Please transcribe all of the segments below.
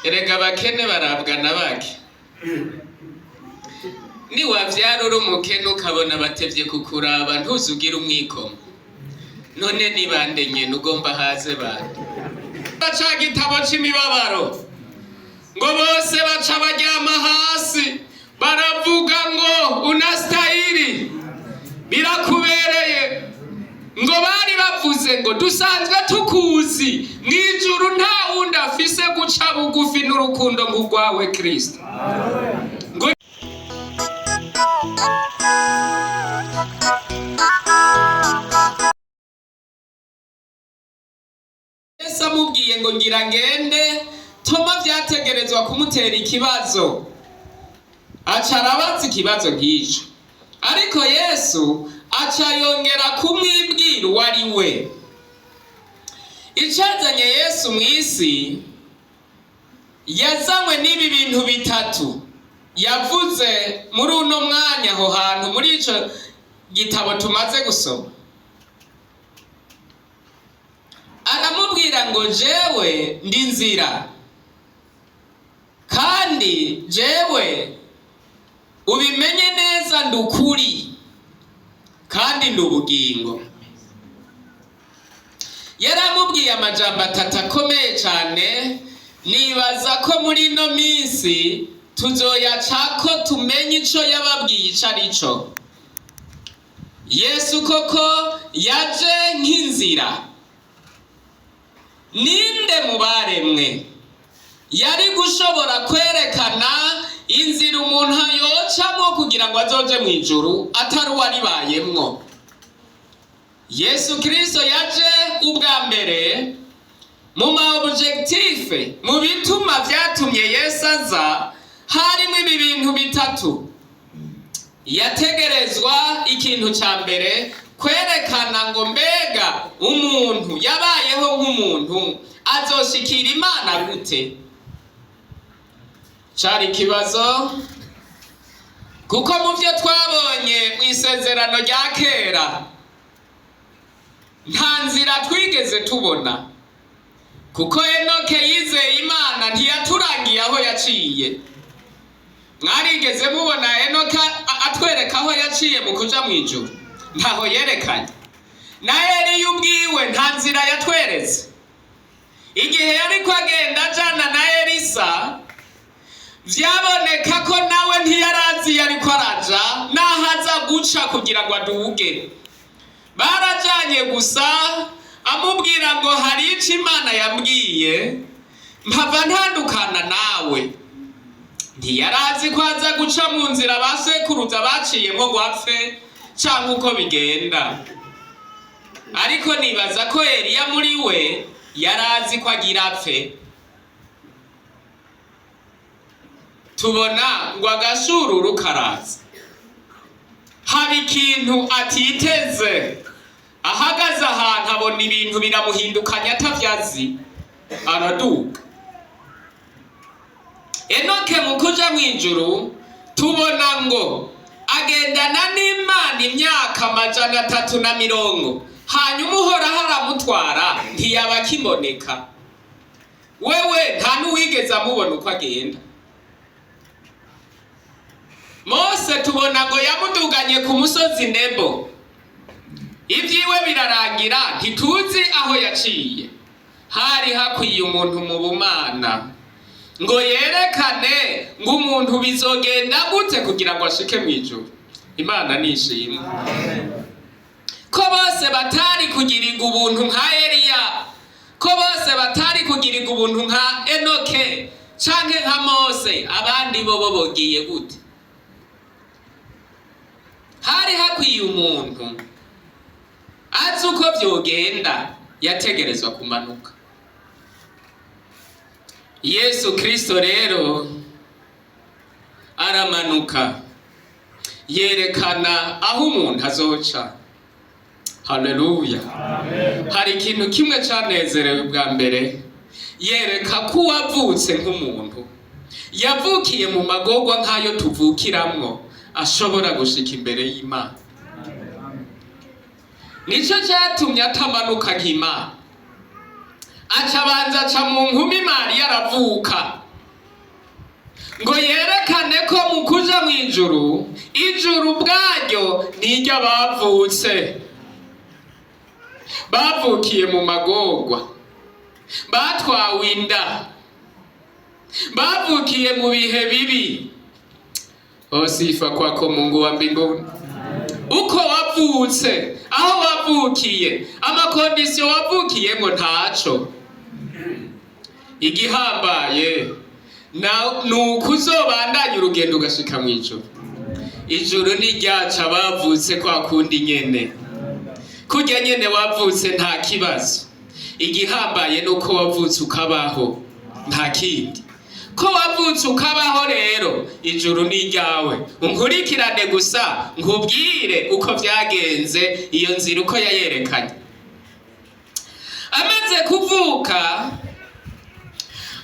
Erega abakene barabwa na bake. Niwavyara uri umukene ukabona batevye kukuraba, ntuzugire umwikomo. None ni bande nyene ugomba haze bande? Ca gitabo c'imibabaro ngo bose baca baryama hasi, baravuga ngo unastahili, birakubereye. Ngo bari bavuze ngo dusanzwe tukuzi, mw'ijuru nta wundi afise guca bugufi n'urukundo nk'urwawe Kristo. Ngo Yesu amubwiye ngo ngira ngende, Toma vyategerezwa kumutera ikibazo, aca arabaza ikibazo nk'ico, ariko Yesu aca yongera kumwibwira uwo ari we. Icazanye Yesu mw'isi, yazanywe n'ibi bintu bitatu yavuze muri uno mwanya aho hantu muri ico gitabo tumaze gusoma. Aramubwira ngo jewe ndi nzira, kandi jewe ubimenye neza ndi ukuri, kandi ndi ubugingo. Yaramubwiye amajambo atatu akomeye cane, nibaza ko muri ino minsi tuzoyacako tumenye ico yababwiye ico ari co. Yesu koko yaje nk'inzira. Ninde mu baremwe yari gushobora kwerekana inzira umuntu yocamwo kugira ngo azoje mw'ijuru atari uwaribayemwo? Yesu Kristo yaje ubwa mbere mu ma objectif, mu bituma vyatumye Yesu aza harimo ibi bintu bitatu. Yategerezwa ikintu ca mbere kwerekana ngo mbega umuntu yabayeho nk'umuntu azoshikira Imana gute? Cari ikibazo, kuko mu vyo twabonye mw'isezerano rya kera nta nzira twigeze tubona, kuko Enoke yizeye Imana ntiyaturangiye aho yaciye. Mwarigeze mubona Enoke atwereka aho yaciye mu kuja mw'ijuru? Ntaho yerekanye. Na Eliya ubwiwe nta nzira yatweretse. Igihe yariko agenda ajana na Elisa, vyaboneka ko nawe ntiyarazi iyo ariko araja n'aho aza guca kugira ngo aduge. Barajanye gusa amubwira ngo hari ico Imana yambwiye mpava ntandukana nawe. Ntiyarazi ko aza guca mu nzira ba sekuruza baciyemwo ngo apfe canke uko bigenda. Ariko nibaza ko Eliya muri we yarazi ko agira apfe. Tubona ngo agashururu karaza, haba ikintu atiteze, ahagaze ahantu abona ibintu biramuhindukanya atavyazi, araduga. Enoke mu kuja mw'ijuru tubona ngo agendana n'Imana imyaka 330, hanyuma Uhoraho aramutwara ntiyaba akiboneka. Wewe nta n'uwigeze amubona uko agenda. Mose tubona ngo yamuduganye ku musozi Nebo, ibyiwe birarangira ntituzi aho yaciye. Hari hakwiye umuntu mu bumana ngo yerekane ngo umuntu bizogenda gute kugira ngo ashike mw'ijuru. Imana nishimwe ko bose batari kugirirwa ubuntu nka Eliya, ko bose batari kugirirwa ubuntu nka Enoke canke nka Mose, abandi bo bogiye gute? Hari hakwiye umuntu azi uko vyogenda, yategerezwa kumanuka. Yesu Kristo rero aramanuka yerekana aho umuntu azoca. Haleluya. Hari ikintu kimwe canezerewe bwa mbere, yereka ko uwavutse nk'umuntu yavukiye mu magorwa nk'ayo tuvukiramwo ashobora gushika imbere y'Imana. Nico catumye atamanuka nk'Imana, aca abanza aca mu nkumi Mariya aravuka. Ngo yerekane ko mu kuja mu ijuru, ijuru ubwaryo ni iry'abavutse, bavukiye mu magorwa, batwawe inda, bavukiye mu bihe bibi. Sifa kwako Mungu wa mbinguni. Uko wavutse, aho wavukiye, ama conditions wavukiyemo, ntaco. Igihambaye ni uko uzobandanya urugendo ugashika mu ijuru. Ijuru ni ryacu abavutse kwa kundi nyene, kurya nyene wavutse, nta kibazo. Igihambaye ni uko wavutse ukabaho, nta kindi. Ko wavutse ukabaho rero, ijuru ni iryawe. Unkurikirane gusa nkubwire uko vyagenze, iyo nzira uko yayerekanye. Amaze kuvuka,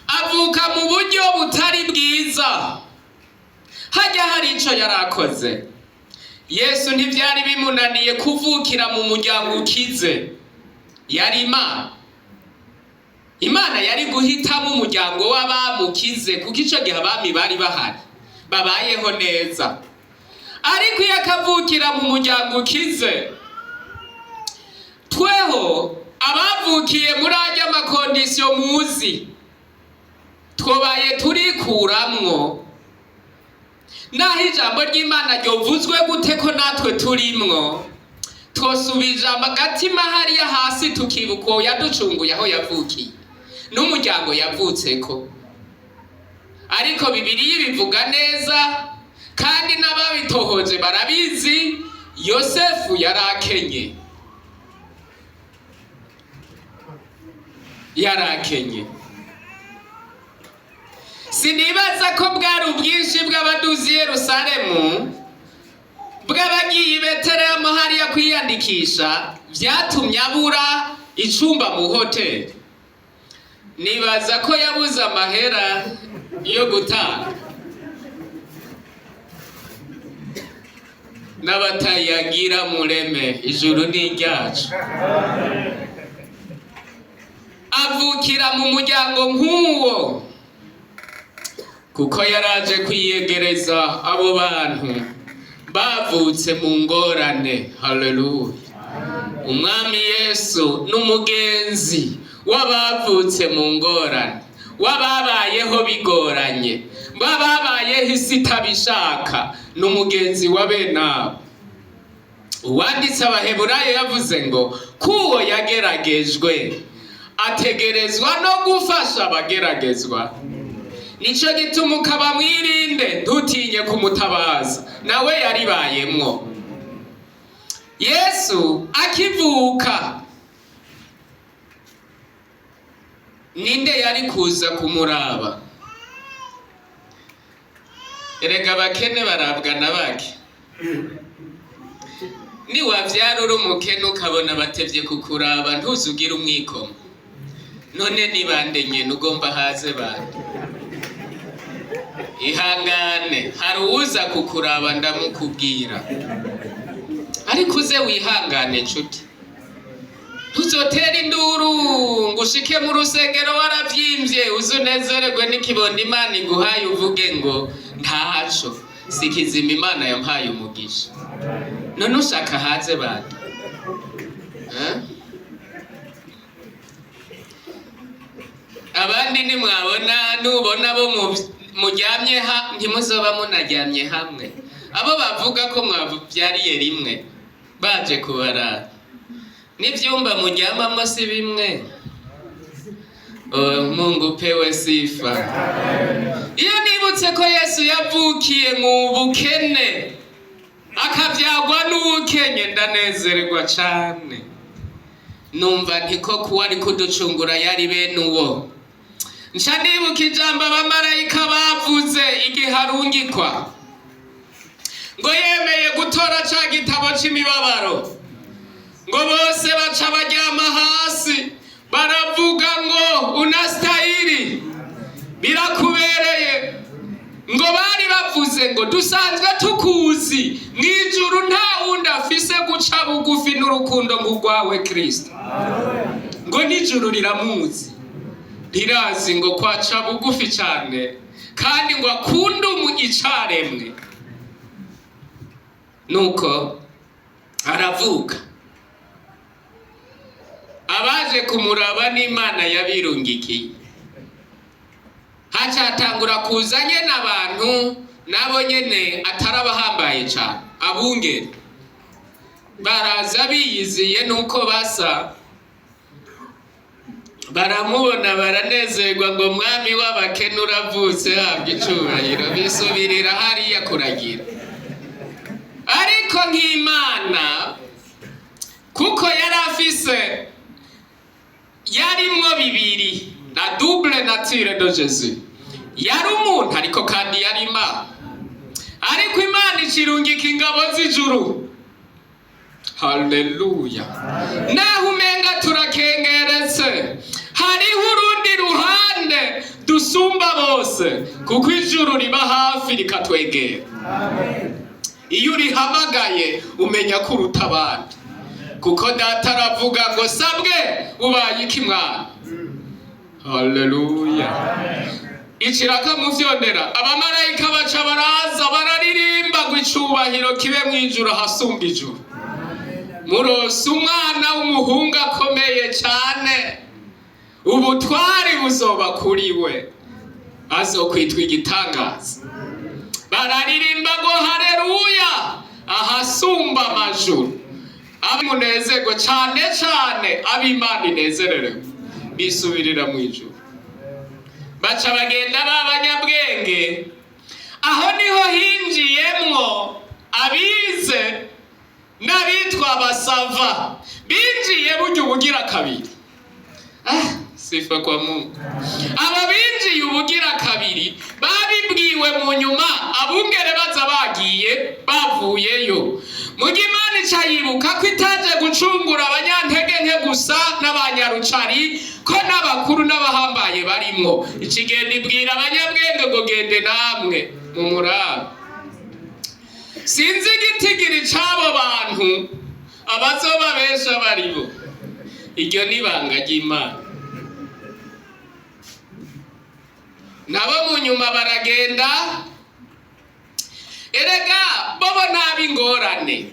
avuka mu buryo butari bwiza. Hajya hari ico yarakoze Yesu, ntivyari bimunaniye kuvukira mu muryango ukize. Yari Imana. Imana yari guhitamo umuryango w'abamukize, kuko ico gihe abami bari bahari babayeho neza. Ariko iyo akavukira mu muryango ukize, tweho abavukiye muri arya ma conditions muzi, twobaye turikuramwo. Naho ijambo ry'Imana ryovuzwe gute ko natwe turimwo, twosubije agatima hariya hasi, tukibuka uwo yaducunguye aho yavukiye n'umuryango yavutseko. Ariko Bibiliya ibivuga neza, kandi n'ababitohoje barabizi: Yosefu yari akenye, yari akenye. Sinibaza ko bwari ubwinshi bw'abaduzi i Yerusalemu, bw'abagiye i Betelehemu hariya kwiyandikisha, vyatumye abura icumba mu hoteli. Nibaza ko yabuze amahera yo gutanga. N'abatayagira mureme, ijuru ni iryacu. Avukira mu muryango nk'uwo kuko yaraje kwiyegereza abo bantu bavutse mu ngorane. Haleluya! Umwami Yesu n'umugenzi w'abavutse mu ngorane, w'ababayeho bigoranye, w'ababayeho isi itabishaka, n'umugenzi wa bene abo. Uwanditse Abaheburayo yavuze ngo kuwo yageragejwe ategerezwa no gufasha abageragezwa. Nico gituma ukaba mwirinde, ntutinye kumutabaza, nawe yaribayemwo. Yesu akivuka, ninde yari kuza kumuraba? Erega abakene barabwa na bake. Niwavyara uri umukene, ukabona batevye kukuraba, ntuzugire umwikomo. None ni bande nyene ugomba haze bande? Ihangane, hari uwuza kukuraba, ndamukubwira. Ariko uze wihangane nshuti, ntuzotera induru ngo ushike mu rusengero waravyimbye. Uze unezererwe n'ikibondo Imana iguhaye, uvuge ngo ntaco, si kizima, Imana yampaye umugisha. None ushaka haze bande, eh? Abandi nimwabona, nubona bo muryamye ha, ntimuzoba munaryamye hamwe. Abo bavuga ko mwavyariye rimwe baje kubarara, n'ivyumba muryamamo si bimwe. Oh, Mungu pewe sifa. Iyo nibutse ko Yesu yavukiye mu bukene, akavyagwa n'ubukenye, ndanezererwa cane. Numva ntiko kuwa ari kuducungura yari bene uwo. Nca nibuka ijambo abamarayika bavuze igihe arungikwa, ngo yemeye gutora ca gitabo c'imibabaro, ngo bose baca baryama hasi, baravuga ngo unastahili, birakubereye. Ngo bari bavuze ngo dusanzwe tukuzi, mw'ijuru nta wundi afise guca bugufi n'urukundo nk'urwawe Kristo. Ngo n'ijuru riramuzi. Ntirazi ngo kwaca bugufi cyane kandi ngo akunde umu icaremwe. Nuko aravuka, abaje kumuraba n'Imana yabirungikiye. Hacatangura kuza nyene abantu, nabo nyene atari abahambaye cane, abungeri baraza biyiziye nuko basa, baramubona baranezerwa ngo mwami w'abakene uravutse, habwa icubahiro. Bisubirira hariya kuragira. Ariko nk'Imana, kuko yari afise, yarimwo bibiri, la double nature de Jésus, yari umuntu ariko kandi yari Imana. Ariko Imana ikirungika ingabo z'ijuru. Haleluya! Naho umenga turakengeretse, hariho urundi ruhande dusumba bose, kuko ijuru riba hafi rikatwegera. Iyo urihamagaye umenya ko uruta abandi, kuko Data aravuga ngo sabwe ubaye iki mwana. Haleluya! Ikiraka muvyondera, abamarayika baca baraza bararirimba ngo icubahiro kibe mw'ijuru ahasumba ijuru, murose umwana w'umuhungu akomeye cane, ubutwari buzoba kuri we, azokwitwa igitangaza. Bararirimba ngo haleluya ahasumba amajuru. Amunezerwe cane cane, ab'Imana inezererewe bisubirira mu ijuru, baca bagenda b'abanyabwenge. Aho niho hinjiyemwo abize n'abitwa abasava, binjiye burya ubugira kabiri. Ah, sifa kwa Mungu! Aba binjiye ubugira kabiri babibwiwe mu nyuma, abungere baza bagiye bavuyeyo. Muga Imana ica yibuka ko itaje gucungura abanyantege nke gusa n'abanyarucari, ko n'abakuru n'abahambaye barimwo. Ikigenda ibwira abanyabwenge ngo gende namwe mu murabe. Sinzi igitigiri c'abo bantu abazoba benshi abaribo, iryo ni ibanga ry'Imana. Nabo mu nyuma baragenda. Erega bobo ntab'ingorane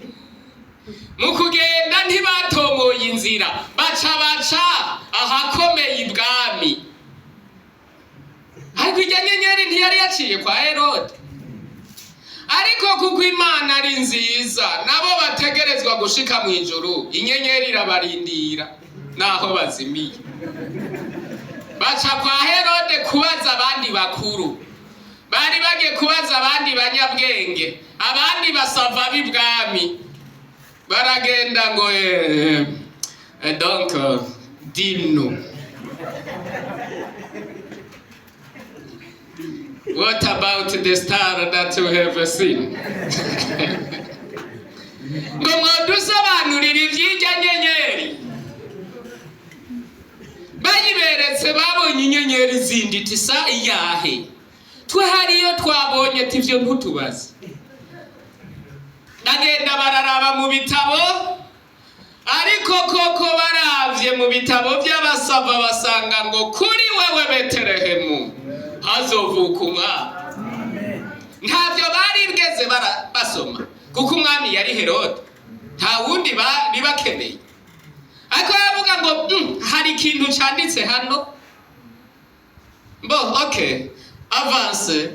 mu kugenda, ntibatomoye inzira, baca baca ahakomeye ibwami. Ariko irya nyenyeri ntiyari yaciye kwa Herode? Ariko kuko Imana ari nziza, nabo bategerezwa gushika mu ijuru, inyenyeri irabarindira naho bazimiye. Baca kwa Herode kubaza abandi bakuru, bari bagiye kubaza abandi banyabwenge, abandi basava b'ibwami. Baragenda ngo donc dis-nous, what about the star that you have seen? Ngo mwodusobanurira ivy'irya nyenyeri. Bayiberetse, babonye inyenyeri zindi, tisa iyahe? Twe hariyo twabonye, tivyo ntutubaze. Bagenda bararaba mu bitabo, ariko koko baravye mu bitabo by'abasava basanga ngo kuri wewe Betelehemu hazovuka umwami. Ntabyo bari bweze basoma, kuko umwami yari Herode, nta wundi bari bakeneye. Ariko yavuga ngo hari ikintu canditse hano. Bon, ok, avance,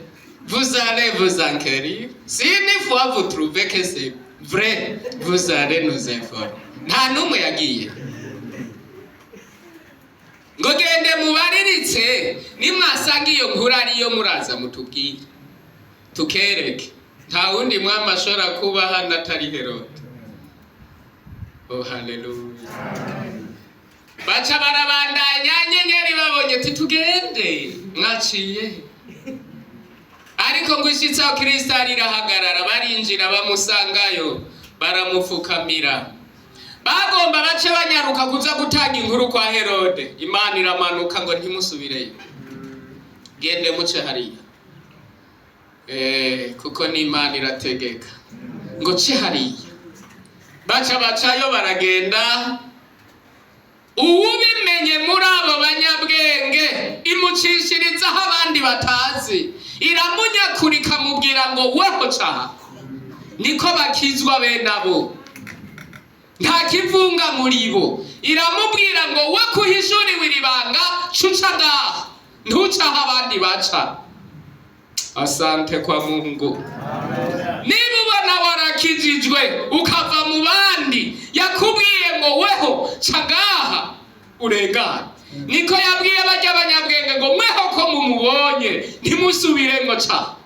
vous allez vous enquérir, si une fois vous trouvez que c'est vrai, vous allez nous informer. Nta n'umwe yagiye ngo gende mubariritse, nimwasanga iyo nkuru ariyo muraza mutubwire tukereke. Nta wundi mwami ashobora kuba hano atari Herode. Oh, haleluya! Baca barabandanya, nyenyeri babonye ati tugende mwaciye. Ariko ngo ishitse aho Kristo ari irahagarara, barinjira bamusangayo, baramufukamira. Bagomba bace banyaruka kuza gutanga inkuru kwa Herode, Imana iramanuka ngo ntimusubireyo, gende muce hariya. Kuko n'Imana irategeka ngo ce hariya. Baca bacayo baragenda. Uwubimenye. Yamumenye muri abo banyabwenge, imucishirizaho abandi batazi, iramunyakura, ikamubwira ngo weho caha. Niko bakizwa bene abo, nta kivunga muri bo. Iramubwira ngo we kuhishuriwe iri banga, cuca ngaha, ntucaho abandi baca. Asante kwa Mungu. Niba ubona warakijijwe ukava mu bandi, yakubwiye ngo weho ca ngaha urengane. Niko yabwiye bajya abanyabwenge ngo mweho ko mumubonye ntimusubiremwo ca.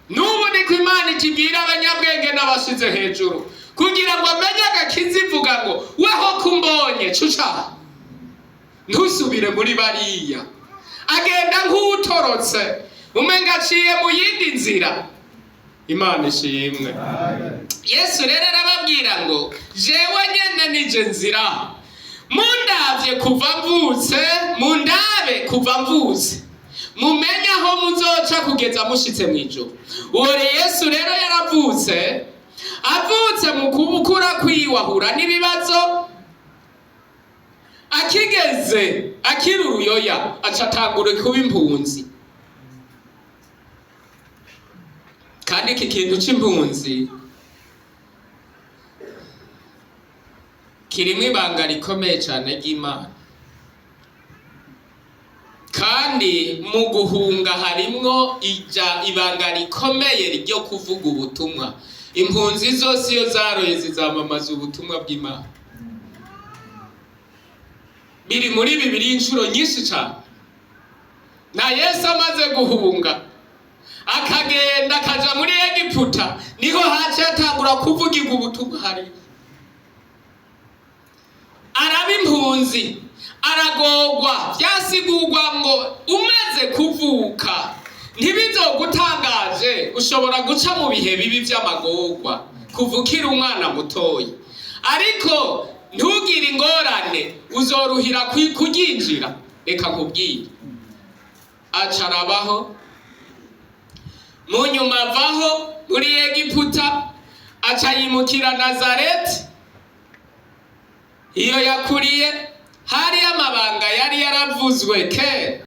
N'ubu niko Imana ikibwira abanyabwenge n'abashize hejuru kugira ngo amenye agakiza, ivuga ngo weho kumbonye cuca, ntusubire muri bariya. Agenda nk'utorotse, umenga aciye mu yindi nzira. Imana ishimwe. Yesu rero arababwira ngo jewe nyene nije nzira, mundavye kuva mvutse, mundabe kuva mvutse, mumenye aho muzoca kugeza mushitse mw'ijuru. Uwo Yesu rero yaravutse, avutse mu kubukura kwiwe ahura n'ibibazo. Akigeze akiri uruyoya, aca atangura kuba impunzi. Kandi iki kintu c'impunzi kirimwo ibanga rikomeye cane ry'Imana. Kandi mu guhunga harimwo ija ibanga rikomeye ryo kuvuga ubutumwa. Impunzi zose iyo zaroye zizamamaza ubutumwa bw'Imana. Biri muri Bibiliya inshuro nyinshi cane. Na Yesu amaze guhunga akagenda akaja muri Egiputa, niho haca hatangura kuvugirwa ubutumwa hariya. Araba impunzi, aragogwa, vyasigurwa ngo umaze kuvuka ntibizogutangaje, ushobora guca mu bihe bibi vy'amagorwa kuva ukiri umwana mutoyi, ariko ntugire ingorane, uzoruhira kuryinjira. Reka nkubwire, aca arabaho, mu nyuma avaho muri Egiputa, aca yimukira Nazareti iyo yakuriye. Hari amabanga yari yaravuzwe kera.